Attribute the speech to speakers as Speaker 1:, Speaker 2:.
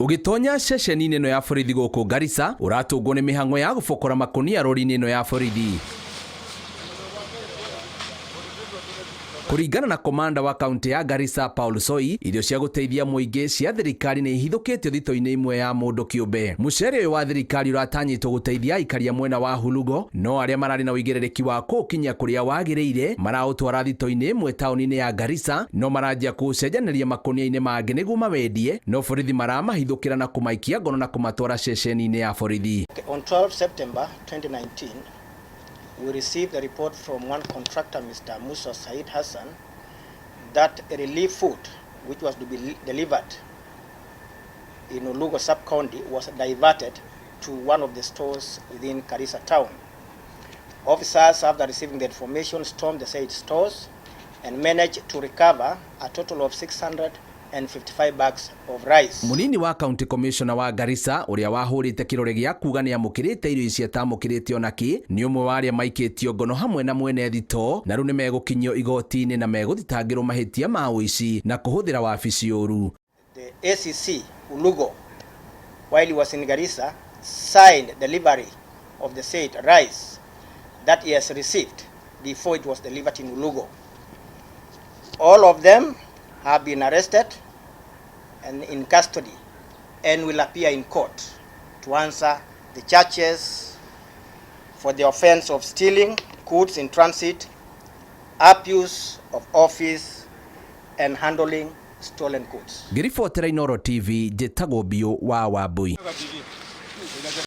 Speaker 1: Ũgĩtonya ceceni-inĩ ĩno ya borithi gũkũ Garissa, ũratũngwo nĩ mĩhang'o ya gũbokora makũnia rori-inĩ ĩno ya borithi. Kũringana na komanda wa kaunti ya Garissa Paul Soi, irio cia gũteithia mũingĩ cia thirikari nĩ ihithũkĩtio thito-inĩ imwe ya mũndũ kĩũmbe. Mũcere ũyũ wa thirikari ũratanyĩtwo gũteithia aikari a mwena wa Hulugo, no arĩa mararĩ na ũigĩrĩrĩki wa kũũkinyia kũrĩa wagĩrĩire maraũtwara thito-inĩ ĩmwe taũni-inĩ ya Garissa, no maranjia kũũcenjanĩria makũnia-inĩ mangĩ nĩguo mawendie, no borithi maramahithũkĩra na kũmaikia ngono na kũmatwara ceceni-inĩ ya borithi.
Speaker 2: On 12 September 2019, we received a report from one contractor, Mr. Musa Said Hassan, that a relief food which was to be delivered in Ulugo sub-county was diverted to one of the stores within Garissa town. Officers, after receiving the information, stormed the said stores and managed to recover a total of 655 bags of rice.
Speaker 1: Munini wa county commissioner wa Garissa ũrĩa wahũrĩte kĩrore gĩa kuga nĩ amũkĩrĩte irio ici atamũkĩrĩte ona kĩ nĩ ũmwe wa arĩa maikĩtio ngono hamwe na mwene thito na rĩu nĩ megũkinyio igoti-inĩ na megũthitangĩrwo mahĩtia ma ũici na kũhũthĩra wabici ũru.
Speaker 2: The ACC Ulugo, while he was in Garissa, signed delivery of the said rice that he has received before it was delivered in Ulugo. All of them have been arrested and in custody and will appear in court to answer the charges for the offense of stealing goods in transit, abuse of office, and handling stolen goods.
Speaker 1: Ngĩribotera Inooro TV, njĩtagwo Biũ wa Wambui.